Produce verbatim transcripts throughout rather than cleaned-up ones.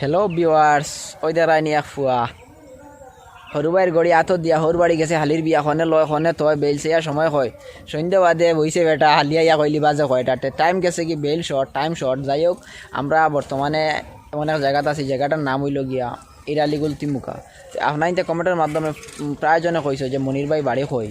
Hello viewers, ওই দেরাইনি এক ফুয়া। হরু ভাইর গড়ি আতো দিয়া হরু বাড়ি গেছে হালির বিয়া, হনে লয় হনে তয় বেইল চেয়া সময় হয়। সন্ধ্যা বাদে বইছে বেটা, হালি আইয়া কইলি বাজে কয়টাতে। টাইম গেছে কি বেইল শর্ট, টাইম শর্ট। যাই হোক, আমরা বর্তমানে এমন এক জায়গাত আছি, জায়গাটার নাম হইল গিয়া ইরালিগুল তিমুকা। তো আপনাইতে কমেন্টের মাধ্যমে উম, প্রায় জনে কইছে যে মনির ভাই বাড়ি কই।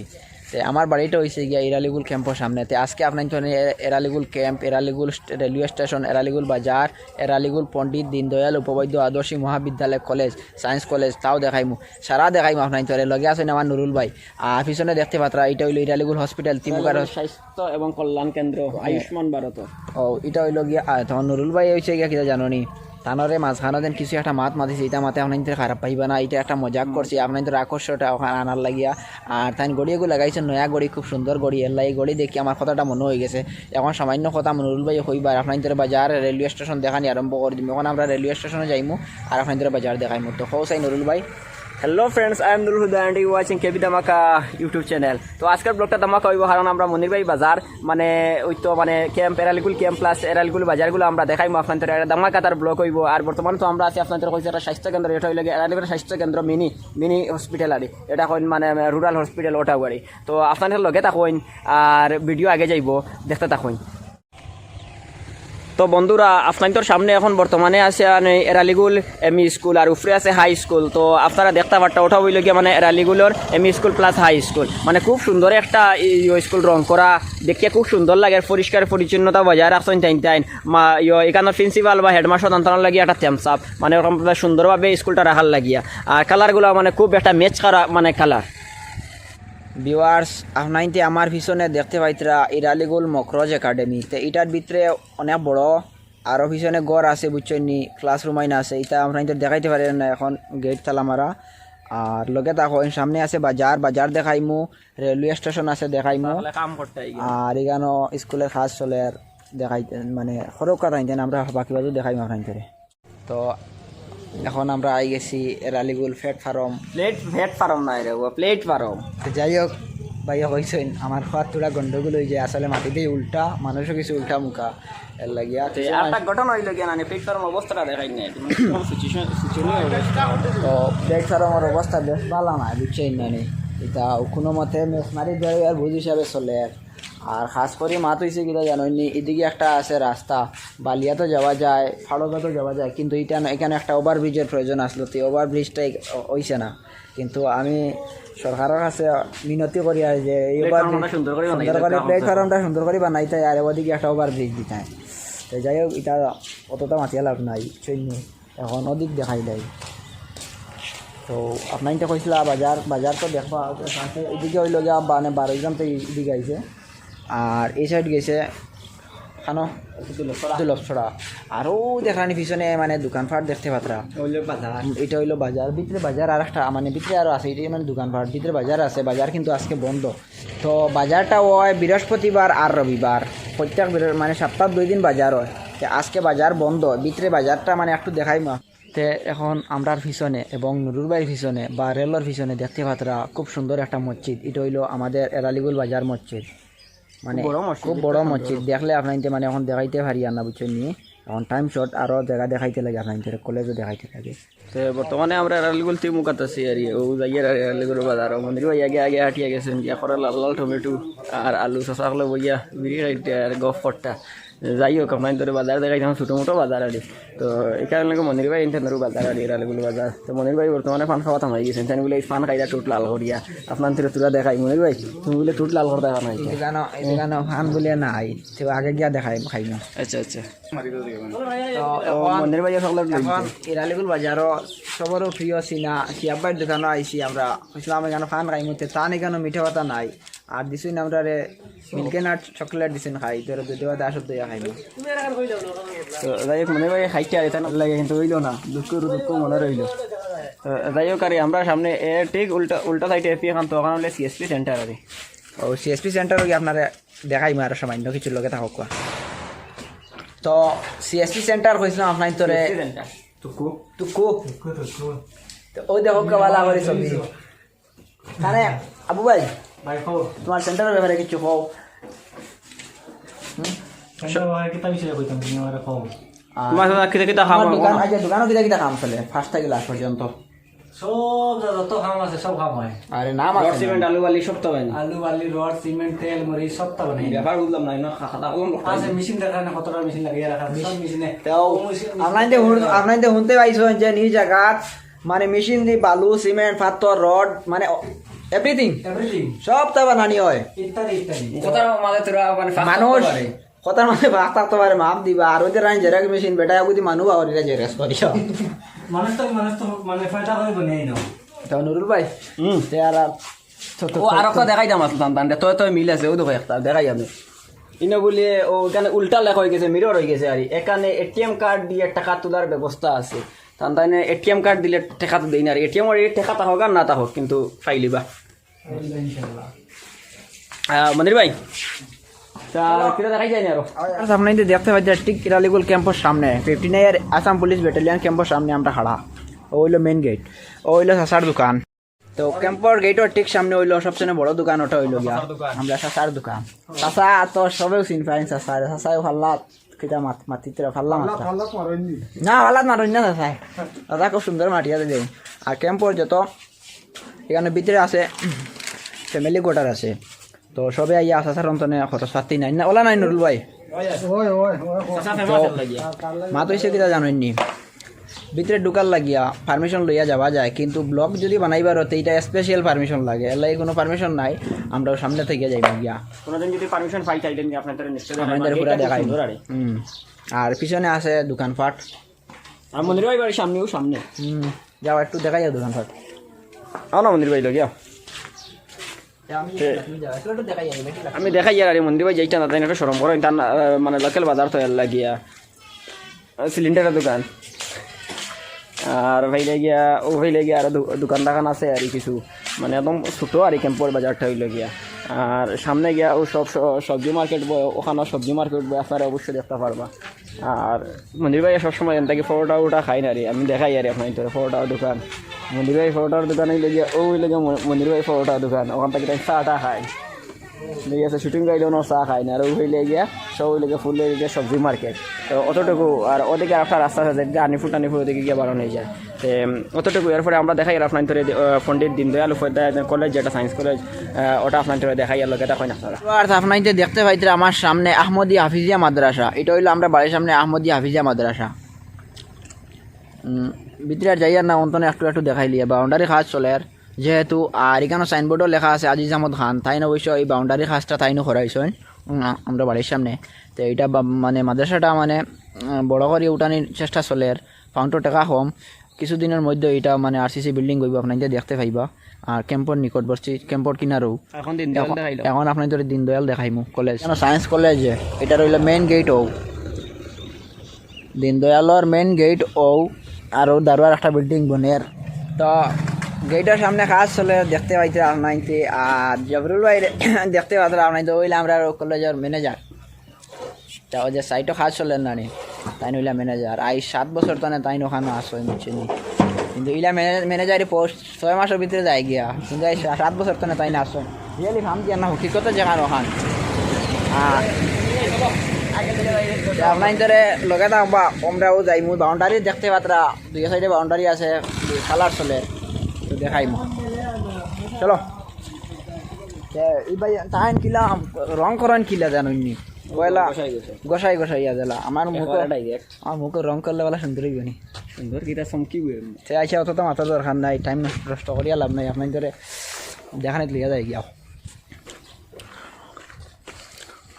তে আমার বাড়িটা হইছে গিয়া ইরালিগুল ক্যাম্পর সামনে। তে আজকে আপনাইতে এ-, এরালিগুল ক্যাম্প, এরালিগুল স্ট-, রেলওয়ে স্টেশন, এরালিগুল বাজার, এরালিগুল পণ্ডিত দীনদয়াল উপাধ্যায় আদর্শ মহাবিদ্যালয় কলেজ, সায়েন্স কলেজ, তাও দেখাইমু। সারা দেখাইমু আপনাইতে। লগে আছেন আমার নুরুল ভাই। আর পিছনে দেখতে পাত্রা, এটা হইলো ইরালিগুল হসপিটাল, তিমুকার হস- স্বাস্থ্য এবং কল্যাণ কেন্দ্র, আয়ুষ্মান ভারত। ও, এটা হইলো গিয়া, আহ, তখন নুরুল ভাই হইছে গিয়া কিতা জানো নি? তানরে মাঝখানো যেন কিছু একটা মাত মাতিছে, এটা মাতে আপনাইতে খারাপ পাইবা না, এটা একটা মজাক করছি, আপনাইতে আকর্ষণটা ওখানে আনার লাগিয়া। আর তাই গড়ি এগু লাগাইছে, নয়া গড়ি, খুব সুন্দর গড়ি, এর লাগি গড়ি দেখি আমার কথাটা মনে হয়ে গেছে। এখন সামান্য কথা নুরুল ভাই কইবার, আপনাইতে বাজার, রেলওয়ে স্টেশন দেখানি আরম্ভ করে দিমু। এখন আমরা রেলওয়ে স্টেশনে যাইমু, আর আপনাইতে বাজার দেখাইমু। তো কও চাই নুরুল ভাই। Hello friends, I am Nurul Huda and you watching কেবি ধামাকা YouTube channel। তো আজকের ব্লগটা ধামাকা হইব, কারণ আমরা মনির ভাই বাজার, মানে ওই তো মানে ক্যাম্প, এরালিগুল ক্যাম্প প্লাস এরালিগুল বাজারগুলো আমরা দেখাইমু আপনাইতে। এটা ধামাকাদার ব্লগ হইব। আর বর্তমানে তো আমরা আছি আপনাইতে কইছি একটা স্বাস্থ্য কেন্দ্র, এটা হইলো গিয়া এরালিগুল স্বাস্থ্য কেন্দ্র মিনি, মিনি হসপিটাল আর কি। এটা কইন মানে রুরাল হসপিটাল ওটা বাড়ি। তো আপনাইতে লগে থাকইন আর ভিডিও আগে যাইব, দেখতে থাকইন। তো বন্ধুরা, আপনাইন্তর সামনে এখন বর্তমানে আছে আনে এরালিগুল এমই স্কুল আর উপরে আছে হাই স্কুল। তো আপনারা দেখতে পারতা ওটা হইল গিয়া মানে এরালিগুলর ME school plus high school, মানে খুব সুন্দর একটা ই-, ই স্কুল রং করা, দেখতে খুব সুন্দর লাগে, পরিষ্কার পরিচ্ছন্নতা বজায় রাখছেন তাইন তাইন। মা ইয়ো এখানে প্রিন্সিপাল বা হেডমাস্টার তান তান লাগি একটা থামস আপ, মানে ওরকম সুন্দরভাবে স্কুলটা রাখার লাগিয়া। আর কালারগুলো মানে খুব একটা ম্যাচ করা মানে কালার। ভিউয়ার্স, আপনাইতে আমার পিছনে দেখতে পাইতরা ইরালিগুল মকরজ একাডেমি। তে ইটার ভিতরে অনেক বড়, আরও পিছনে ঘর আছে, বুঝছইন নি, ক্লাসরুম আইন আছে। ইটা আপনাইতে দেখাইতে পারি না, এখন গেট তালা মারা। আর লগে থাকইন, সামনে আছে বাজার, বাজার দেখাইমু, রেলওয়ে স্টেশন আছে দেখাইমু। তাহলে কাম করতে আই গেল। আর এখানো স্কুলের কাজ চলে, আর দেখাইতে মানে খরক কথা আনতেন, আমরা বাকি বাজু দেখাইমু আপনাইতে। তো এখন আমরা আই গেছি এরালিগুল প্ল্যাটফর্ম। প্লেট, প্ল্যাটফর্ম নাই রে, ও প্ল্যাটফর্ম। তো যাই হোক, ভাইয়া কইছেন আমার খোয়ার থোড়া গন্ডগোল হয়ে যায়, আসলে মাটিতেই উল্টা, মানুষও কিছু উল্টা মুখা, এর লাগিয়া। তে আরটা ঘটনা হইল কি না, প্ল্যাটফর্ম অবস্থাটা দেখাই নাই, মানে সিচুয়েশন, সিচুয়েশন অবস্থা। তো প্ল্যাটফর্মর অবস্থা বেশ ভালো না, বুঝছেন না নি? এটা কোনো মতে মেশনারি ধরে আর বুঝ হিসাবে চলে। আর খাস করি মাত হইছে কিতা জানোইন নি, এদিকে একটা আছে রাস্তা, বালিয়াতো যাওয়া যায়, ফাড়কাতো যাওয়া যায়, কিন্তু এটা না, এখানে একটা ওভারব্রিজের প্রয়োজন আসলো, তো ওভারব্রিজটা হইছে না। কিন্তু আমি সরকারের কাছে মিনতি করি আর যে এই প্ল্যাটফর্মটা ওভারব্রিজ সুন্দর করে বানাই সুন্দর দিতে করে হবে। প্ল্যাটফর্মটা সুন্দর করে বানাইতে আর ওদিকে একটা ওভারব্রিজ দিতে হয়। তো যাই হোক, এটা অতটা মাতিয়া লাভ নাই, বুঝছেন নি? এখন ওদিক দেখাই দেয়। তো আপনাইতে কইছিলা বাজার, বাজার তো দেখবা, এদিকে হইল গিয়া মানে বারো গ্রাম তো এদিকে আইছে, আর এই সাইড গেছে খানো দুলভছড়া। আরও দেখানি পিছনে মানে দোকানপাট দেখতে পাত্রা। হইল বাজার। এটা হইল বাজার, ভিতরে বাজার আর একটা মানে ভিতরে আরও আছে, এটা মানে দোকানপাট, ভিতরে বাজার আছে, বাজার কিন্তু আজকে বন্ধ। তো বাজারটা হয় বৃহস্পতিবার আর রবিবার, প্রত্যেক বৃহ-, মানে সপ্তাহ দুই দিন বাজার হয়। তো আজকে বাজার বন্ধ, ভিতরে বাজারটা মানে একটু দেখাইমু। তে এখন আমরার পিছনে এবং নুরুল ভাইর পিছনে বা রেলর পিছনে দেখতে পাত্রা খুব সুন্দর একটা মসজিদ। এটা হইলো আমাদের এরালিগুল বাজার মসজিদ, মানে খুব বড় মসজিদ, খুব বড় মসজিদ। দেখলে আপনাইতে মানে এখন দেখাইতে পারি আর না, বুঝছেন নি? এখন টাইম শর্ট, আরও জায়গা দেখাইতে লাগে আপনাইতে, কলেজও দেখাইতে লাগে। তে বর্তমানে আমরা এরালিগুল তিমুকাত আছি আর কি, ও যাইয়ার আর এরালিগুল বাজার, ও মনির ভাই আগে আগে হাঁটিয়া গেছেন, গিয়া করে লাল লাল টমেটো আর আলু শশা হলে বইয়া বিড়ি খাইতে আর গফ করতা। যাই হোক, আপনাইন্তরে বাজার দেখাইতাম, ছোটো মোটো বাজার আর কি। তো এখানে লাগে মনির ভাই ইন্টারনারু বাজার আর এরালিগুল বাজার। তো মনির ভাই বর্তমানে পান খাওয়া থামাই গেছেন, তাই বলে এই পান খাইয়া টুট লাল করিয়া। আপনাইন্তরে তোরা দেখাই, মনির ভাই, তুমি বলে টুট লাল করতে পারো না। এই দোকানো, এই দোকানো পান বলে নাই, তো আগে গিয়া দেখাই, খাই না। আচ্ছা, আচ্ছা। তো ও, এখন, মনির ভাই সকলের এখন লইছে। এরালিগুল বাজারও সবরও প্রিয় সিনা, সিয়াব্বার দোকানো আইছি আমরা। কইছিলাম এখানে পান খাইমু, তে তান এখানে মিঠা কথা নাই। আর দিছইন আমরারে মিল্ক নাট চকলেট দিছইন খাই, তোরা দুধে ভাতে আসর দইয়া খাইমু। তো যাই হোক, মনির ভাই খাইতে আর এটা লাগে কিন্তু হইলো না, দুঃখ দুঃখ মনে রইলো। তো যাই হোক, আর আমরা সামনে এ ঠিক উল্টা, উল্টা সাইডে এপি এখন তো ওখানে হলে সিএসপি সেন্টার আর কি। ও, সিএসপি সেন্টার ওই আপনারা দেখাইমু আর সামান্য কিছু লগে থাকো কোয়া। তো সিএসপি সেন্টার কইছিলাম আপনাইন্তরে। CSP centre. টুকু। টুকু। টুকু, টুকু। তো ওই দেখো কেবালা করি ছবি। তারে, আবু ভাই, ভাই, কও। তোমার সেন্টারের ব্যাপারে কিছু কও। হুম? সেন্টারের ব্যাপারে কিতা বিষয়ে কইতাম, তুমি আমারে কও। তোমার দাদা কিতা কিতা কাম তোমার অয়, দোকান, বলো? আচ্ছা, দোকানো কিতা কিতা কাম চলে, ফার্স্ট থাকি লাস্ট পর্যন্ত? সব যা-, যত কাম আছে, সব কাম হয়। আরে, নাম রড, আছে না? সিমেন্ট, আলু, বালি, সব তো হয় না? আলু, বালি, রড, সিমেন্ট, তেল, মরিচ, সব তো বানাই। ব্যাপার বুঝলাম না, এনে খা-, খাতা কলম লোক আছে, মেশিন দেখায় না, কতটা মেশিন লাগিয়ে রাখা আছে, মেশিন-, সব মেশিনে। তেও ও মেশিন, মেশিন আপনাইতে হুন-, দেখায়। আপনাইতে হুনতে পাইছো যে নি জাগাত মানে মেশিন দি বালু, সিমেন্ট, পাথর, রড, মানে এভরিথিং। এভরিথিং। সব তা বানানি হয়। ইত্যাদি, ইত্যাদি। কথার মাঝে তোরা মানে ফাঁক মানুষ থাকতে পারে। কথার মাঝে ভাগ থাকতে পারে, মাফ দিবা। আর ওই যে রাইন জেরক্স মেশিন, বেটা, ওগুদি মানু বাবার এটা জেরক্স করিয়া। মানুষ তো, মানুষ তো মানে ফায়দা করে বনে এই নাও। তো নুরুল ভাই, হুম। তে আর, আর, তো, তো, ও, তো, আর একটা তো। দেখাই দাম আছে, তান, তান, তো, তো মিল আছে, ও দেখো একটা, দেখাই আমি। ইনো বলে, ও, এখানে উল্টা লেখা হয়ে গেছে, মিরর হয়ে গেছে আর কি। এখানে এটিএম কার্ড দিয়ে টাকা তোলার ব্যবস্থা আছে। তান, তাই এটিএম কার্ড দিলে টাকা তো দেই না আর, এটিএম ওই টাকা তা হোক আর না তা হোক, কিন্তু পাইলিবা। ইনশাআল্লাহ। আহ, মনির ভাই, তা কিতা দেখাই যায় না আরো? আর আপনাইতে দেখতে পাচ্ছেন ঠিক ইরালিগুল ক্যাম্পর সামনে, fifty nine Assam police battalion ক্যাম্পর সামনে আমরা খাড়া। ও হইলো মেইন গেট, ও হইলো চাচার দোকান। তো ক্যাম্পর গেটর ঠিক সামনে হইলো সবচেয়ে বড় দোকান, ওটা হইলো গিয়া চাচার দোকান। আমরা চাচার দোকান। চাচা তো সবেও চিন পাইন চাচা, চাচাও ফাল্লাত, কিতা মাত-, মাতিত্রা ফাল্লা মাত্রা। ফাল্লাত মারইন নি? না, ফাল্লাত মারইন না চাচায়। দাদা খুব সুন্দর মাটিয়া দেবে। আর ক্যাম্পর যত এখানে ভিতরে আছে, ফ্যামিলি কোয়ার্টার আছে। তো সবে আইয়া আছে, স্যার, অন্তনে খরচ পাতি নাই না, ওলা নাই নুরুল ভাই? ওই, ওই, ওই, ওই। চাচা ফেমাস এর লাগিয়া। মাত হইছে কিতা জানইন নি? ভিতরে ঢুকার লাগিয়া পারমিশন লইয়া যাওয়া যায়, কিন্তু ব্লগ যদি বানাইবার হতে এটা স্পেশাল পারমিশন লাগে, এর লাগি কোনো পারমিশন নাই। আমরাও সামনে থেকে যাই গিয়া। কোনোদিন যদি পারমিশন পাই, তাইলে আমি আপনাদের নিশ্চয় আপনাদের দেখাবো। পুরা এটা খুব দেখাই। সুন্দর আর কি। হুম। আর পিছনে আছে দোকানপাট। আর মনির ভাই বাড়ির সামনেও সামনে। হুম। যাও, একটু দেখাই যাও দোকানপাট। আও না মনির ভাই, লগে আও। আমি দেখাই আর মন্দির ভাই যাইতা না, তাই না, একটা শরম করো, তার না, আহ, মানে, লোকাল বাজার তো এর লাগিয়া। আহ, সিলিন্ডারের দোকান। আর ভাইলে গিয়া, ও ভাইলে গিয়া আরো দো-, দোকান দোকান আছে আর কিছু, মানে, একদম ছোট আর কি, ক্যাম্পর বাজারটা হইলো গিয়া। আর সামনে গিয়া ও সব স-, সবজি মার্কেট বয়, ওখানে সবজি মার্কেট বয়, আপনারা অবশ্যই দেখতে পারবা। আর মন্দির ভাই সবসময় এখান থেকে পরোটা উটা খাই না রে, আমি দেখাই আর আপনার ভিতরে পরোটার দোকান। মন্দির ভাই পরোটার দোকান হইলে গিয়া, ও হইলে গিয়া ম-, মন্দির ভাই পরোটার দোকান, ওখান থেকে তাই চা টা খাই। ঠিক আছে, শুটিং গাইলে ওনার চা খাই না, আর ও হইলে গিয়া, সব হইলে গিয়া ফুল হইলে গিয়া সবজি মার্কেট। তো অতটুকু, আর ওদিকে আর একটা রাস্তা আছে, যেদিকে আনিফুর টানিফুর ওদিকে গিয়া বারো হয়ে যায়। তে, উম, অতটুকু। এরপরে আমরা দেখাই আর আপনার ভিতরে, আহ, পণ্ডিত দীনদয়াল উপাধ্যায় কলেজ, যেটা সায়েন্স কলেজ, আহ, ওটা আপনার ভিতরে দেখাই আর লগে দেখইন আপনারা। আর আপনার যে দেখতে পাইতরা আমার সামনে আহমদিয়া হাফিজিয়া মাদ্রাসা, এটা হইলো আমরা বাড়ির সামনে আহমদিয়া হাফিজিয়া মাদ্রাসা। উম, ভিতরে আর যাই আর না, অন্তনে একটু একটু দেখাইলিয়া, বাউন্ডারি কাজ চলের যেহেতু। আর এখানে সাইনবোর্ডও লেখা আছে আজিজ আহমদ খান, তাইন অবশ্য এই বাউন্ডারি কাজটা তাইনও করাইছইন, উম, আমরা বাড়ির সামনে। তো এটা বা-, মানে মাদ্রাসাটা মানে, উম, বড় করি উঠানির চেষ্টা চলের, ফাউন্ডর টাকা কম, কিছুদিনের মধ্যে এটা মানে আরসিসি বিল্ডিং হইব, আপনারা দেখতে পাইবা। আর ক্যাম্পর নিকটবর্তী, ক্যাম্পর কিনারও। এখন দীনদয়াল এখন, দেখাইলো। এখন আপনার ধরে দীনদয়াল দেখাইমু কলেজ। কেন সায়েন্স কলেজ, এটা রইল মেইন গেট ও। দীনদয়ালর মেইন গেট ও, আর ও দারোয়ার একটা বিল্ডিং বনের। তো গেটর সামনে কাজ চলে, দেখতে পাইতে আপনাইতে। আর জবরুল ভাই দেখতে পাইতে আপনাইতে, ওইলে আমরা কলেজর ম্যানেজার। তা ওই যে সাইটও কাজ চলের না নি, তাইন হইলা ম্যানেজার। আই সাত বছর তনে তাইন ওখানো আছইন, বুঝছইন নি? কিন্তু ইলা ম্যানে-, ম্যানেজারি পোস্ট ছয় মাসর ভিতরে যায় গিয়া, কিন্তু এই সা-, সাত বছর তনে তাইন আছইন। রিয়েলি ফাম দিয়া না, হকিকতে যেখান ওখান। আর তে আপনাইন ধরে লগে থাকবা, আমরাও যাইমু। বাউন্ডারি দেখতে পাত্রা, দুই সাইডে বাউন্ডারি আছে, কালার চলে, তো দেখাইমু। চলো। তে এই ভাই, তাইন কিলা, রং করেন কিলা জানইন নি? পয়লা গোসাই গোসাই। গোসাই গোসাই আজেলা। আমার মুখে, একেবারে direct। আমার মুখে রং করলে বলা সুন্দর হইব নি? সুন্দর কিতা চমকিব এমনি। তে আইসা অত তো মাথা দরকার নাই, টাইম নষ্ট করিয়া লাভ নাই। আপনার ধরে দেখানিত লইয়া যাই গিয়া।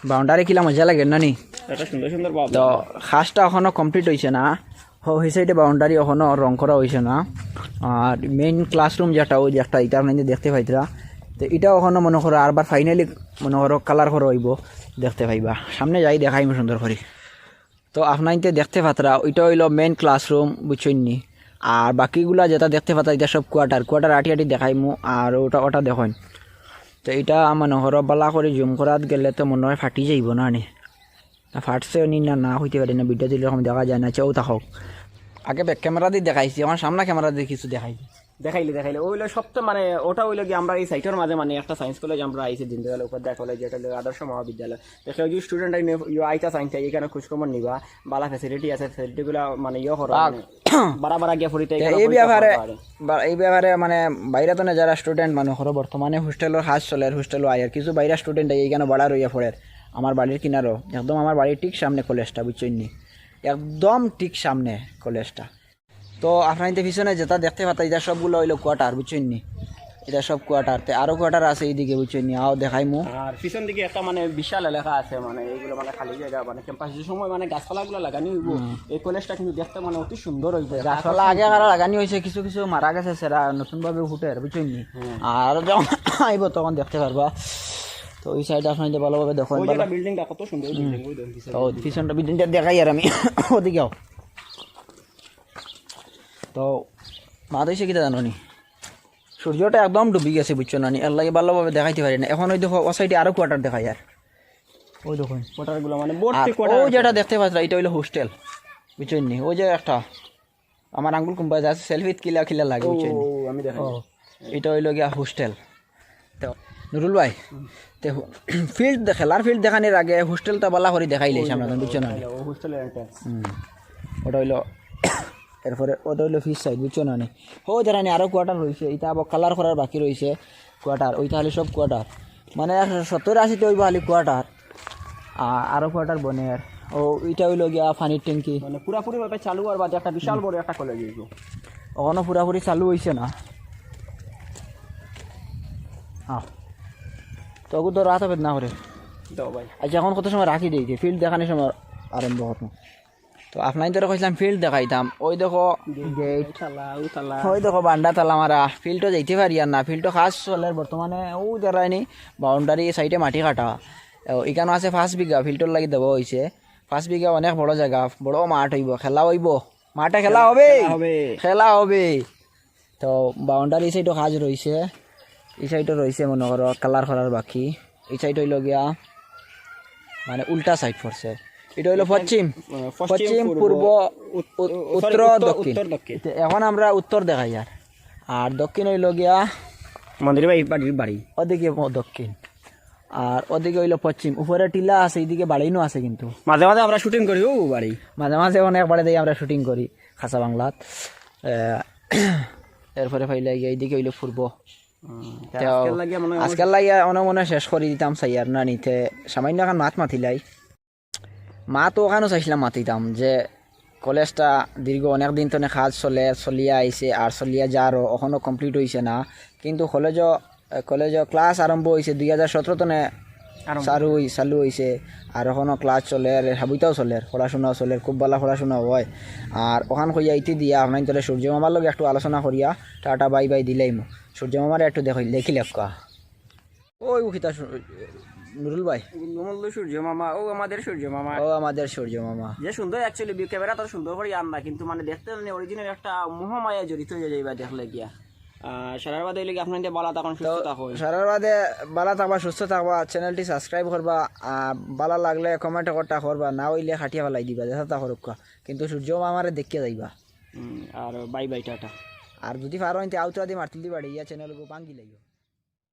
বাউন্ডারি কিলা মজা লাগে না নি? এটা সুন্দর সুন্দর বাউন্ডারি। তো কাজটা এখনো কমপ্লিট হইছে না। হো, এই সাইডে বাউন্ডারি এখনো রং করা হইছে না। আর মেইন ক্লাসরুম যেটা, ওই যে একটা, এটা আপনারা দেখতে পাইতরা। তো এটা এখনো মনে করো আরবার ফাইনালি মনে করো কালার করা হইব, দেখতে পাইবা। সামনে যাই দেখাইমু সুন্দর করি। তো আপনারা দেখতে পাত্রা, ওইটা হইলো মেইন ক্লাসরুম, বুঝছইন নি? আর বাকিগুলা যেটা দেখতে পাত্রা, এটা সব কোয়ার্টার, কোয়ার্টার আটি আটি দেখাইমু। আর ওটা, ওটা দেখইন। তো এটা মনে করো বালা করি জুম করাত গেলে তো মনে হয় ফাটি যাইব না নি? না ফাটছে নি না, না হইতে পারে না, ভিডিও দিলে এরকম দেখা যায় না, চেয়েও থাকক। আগে ব্যাক ক্যামেরা দিয়ে দেখাইছি, এখন সামনা ক্যামেরা দিয়ে কিছু দেখাই। দেখাইলে, দেখাইলে। ওইলো সবচেয়ে মানে, ওটা অইলো কি, আমরা এই সাইটর মাঝে মানে একটা সায়েন্স কলেজ আমরা আইছি, দীনদয়াল উপাধ্যায় কলেজ, যেটা অইলো আদর্শ মহাবিদ্যালয়। দেখলে ওই যে স্টুডেন্ট আইতা চাইন, তাই এখানে খোঁজখবর নিবা, বালা ফ্যাসিলিটি আছে, ফ্যাসিলিটিগুলা মানে ইয়ে করো, বারাবারা গিয়া পড়িতে এই ব্যাপারে। বা-, এই ব্যাপারে মানে বাইরে তো না, যারা স্টুডেন্ট মানুষ করো, বর্তমানে হোস্টেলর কাজ চলের, হোস্টেলও আইয়ার, কিছু বাইরা স্টুডেন্ট এইখানো ভাড়া রইয়া পড়ের। আমার বাড়ির কিনারো, একদম আমার বাড়ির ঠিক সামনে কলেজটা, বুঝছইন নি? একদম ঠিক সামনে কলেজটা। তো আপনাইনতে পিছনে যেটা দেখতে পারতা, ইটা সবগুলা অইলো কোয়ার্টার, বুঝছইন নি? ইটা সব কোয়ার্টার। তে আরো কোয়ার্টার আছে এইদিকে, বুঝছইন নি? আও দেখাইমু। আর পিছন দিকে একটা মানে বিশাল এলাকা আছে, মানে এইগুলা মানে খালি জাগা, মানে ক্যাম্পাস যে সময় মানে গাছপালাগুলা লাগানি অইবো, এই কলেজটা কিন্তু দেখতে মানে অতি সুন্দর অইবো। গাছপালা আগে কারা লাগানি অইছে, কিছু কিছু মারা গেছে, সেরা নতুন ভাবে ফুটের, বুঝছইন নি? আর যখন আইবো তখন দেখতে পারবা। তো ওই সাইডে আপনাইনতে ভালোভাবে দেখো, ওই যে বিল্ডিংটা কত সুন্দর বিল্ডিং, ওই দেখো পিছনে। তো পিছনটা বিল্ডিংটা দেখাইয়ার আমি, ওদিকে আও। তো মাত অইছে কিতা জানো নি? সূর্যটা একদম ডুবি গেছে, বুঝছো না নি? এর লাগি ভালোভাবে দেখাইতে পারি না। এখন ওই দেখো, ও সাইডে আরো কোয়ার্টার দেখাইয়ার। ওই দেখো। কোয়ার্টারগুলা মানে আর ভর্তি কোয়ার্টার ওই আছে। যেটা দেখতে পাচ্ছ, ইটা অইলো হোস্টেল, বুঝছো নি? ওই যে একটা আমার আঙ্গুল কুম্বা যাচ্ছে, সেলফিত কিলা কিলা লাগে, ও, বুঝছো নি? ও, আমি দেখাই। ও, ইটা অইলো গিয়া হোস্টেল। তো নুরুল ভাই, তে ফিল্ড দে-, খেলার ফিল্ড দেখানির আগে হোস্টেলটা ভালা করি দেখাইলে সামনে, বুঝছো না নি? ও হোস্টেলের এন্ট্রান্স। হুম। ওটা অইলো, এরপরে ওটা অইলো ফিশ সাইড, বুঝছো না নি? ও যারা নি আরো কোয়ার্টার রইছে, ইটা আবার কালার করার বাকি রইছে কোয়ার্টার, ওইটা খালি সব কোয়ার্টার। মানে সত্তর আশিটা অইবো খালি কোয়ার্টার। আ-, আরো কোয়ার্টার বনের। ও, ইটা অইলো গিয়া পানির ট্যাঙ্কি। মানে পুরাপুরি ভাবে চালু আর বাদে একটা বিশাল বড় একটা কলেজ অইবো। অখনো পুরাপুরি চালু অইছে না। হ্যাঁ। তো ওগু তো রাত হবে না করে। দাও ভাই। আচ্ছা, এখন কত সময় রাখি দেই যে ফিল্ড দেখানোর সময় আরম্ভ করবো। তো আপনাইনতরে কইছিলাম ফিল্ড দেখাইতাম। ওই দেখো গেট। তালা, ও তালা। ওই দেখো বান্ডা তালা মারা। ফিল্ডও যাইতে পারি আর না। ফিল্ডও কাজ চলের বর্তমানে। ও যারা নি বাউন্ডারি সাইডে মাটি কাটা। ও, ইখানো আছে পাঁচ বিঘা, ফিল্ডর লাগি দেওয়া অইছে। পাঁচ বিঘা অনেক বড় জাগা, বড় মাঠ অইবো, খেলা অইবো। মাঠে খেলা খেলা, হবে। খেলা হবে। খেলা হবে। তো বাউন্ডারি সাইডও কাজ রইছে, ই সাইডও রইছে মনে করো কালার করার বাকি, ই সাইড অইলো গিয়া মানে উল্টা সাইড পড়ছে। ইটা অইলো পশ্চিম, আহ, পশ্চিম, পশ্চিম, পূর্ব, পূর্ব, উত-, উত-, উ-, sorry, উত্তর, উত্তর, দক্ষিণ। উত্তর, দক্ষিণ। তে এখন আমরা উত্তর দেখাইয়ার, আর দক্ষিণ অইলো গিয়া মন্দির ভাই বাড়ির বাড়ি। ওদিকে ম-, দক্ষিণ, আর ওদিকে অইলো পশ্চিম। উপরে টিলা আছে, এইদিকে বাড়িনও আছে কিন্তু। মাঝে মাঝে আমরা শুটিং করি ও বাড়ি। মাঝে মাঝে অনেক বাড়ি দেই আমরা শুটিং করি, খাসা বাংলাত। আহ, এরপরে পাইলে গিয়া এইদিকে অইলো পূর্ব। হুম, তো তো আজকের লাগিয়া মনে হয় আজকের লাগিয়া অনেক মনে হয় শেষ করি দিতাম চাই আর না নিতে। সামান্য এখন মাত মাতিলাই। মাত ওখানও চাইছিলাম মাতিতাম যে কলেজটা দীর্ঘ অনেক দিন তনে কাজ চলে, চলিয়া আইছে আর চলিয়া যারও, অখনো কমপ্লিট অইছে না। কিন্তু কলেজও, কলেজও ক্লাস আরম্ভ অইছে দুই হাজার সতেরো তনে আরম্ভ। চালু অই-, চালু অইছে। আর অখনো ক্লাস চলের, হাবিতাও চলের, পড়াশোনাও চলের, খুব ভালা পড়াশোনা অয়। আর অখান কইয়া ইতি দিয়া আপনাইনতরে সূর্য মামার লগে একটু আলোচনা করিয়া টাটা বাই বাই দিলাইমু। সূর্য মামারে একটু দেখি, দেখি লেখা। ওই ও কিতা সু-, নুরুল ভাই। গুল্লুমুল্লু সূর্য মামা, ও আমাদের সূর্য মামা। ও আমাদের সূর্য মামা। যে সুন্দর actually বি-, ক্যামেরা তো সুন্দর করি আনলা, কিন্তু মানে দেখতে মানে অরিজিনাল একটা মোহমায়া জড়িত অইয়া যাইবা দেখলে গিয়া। আহ, সারার বাদে অইলে কি আপনাইনতে বালা থাকইন, সুস্থ থাকইন। সারার বাদে বালা থাকবা, সুস্থ থাকবা, চ্যানেলটি সাবস্ক্রাইব করবা, আহ, বালা লাগলে কমেন্ট করতা করবা, না অইলে কাটিয়া ফালাই দিবা, যেতা তা করুক্কা। কিন্তু সূর্য মামারে দেখিয়া যাইবা। হুম, আর বাই বাই টাটা। আর যদি পারো ইনতে আউতরা দি মারতুল দি বাড়ি ইয়া চ্যানেল গো ভাঙ্গি লাইও।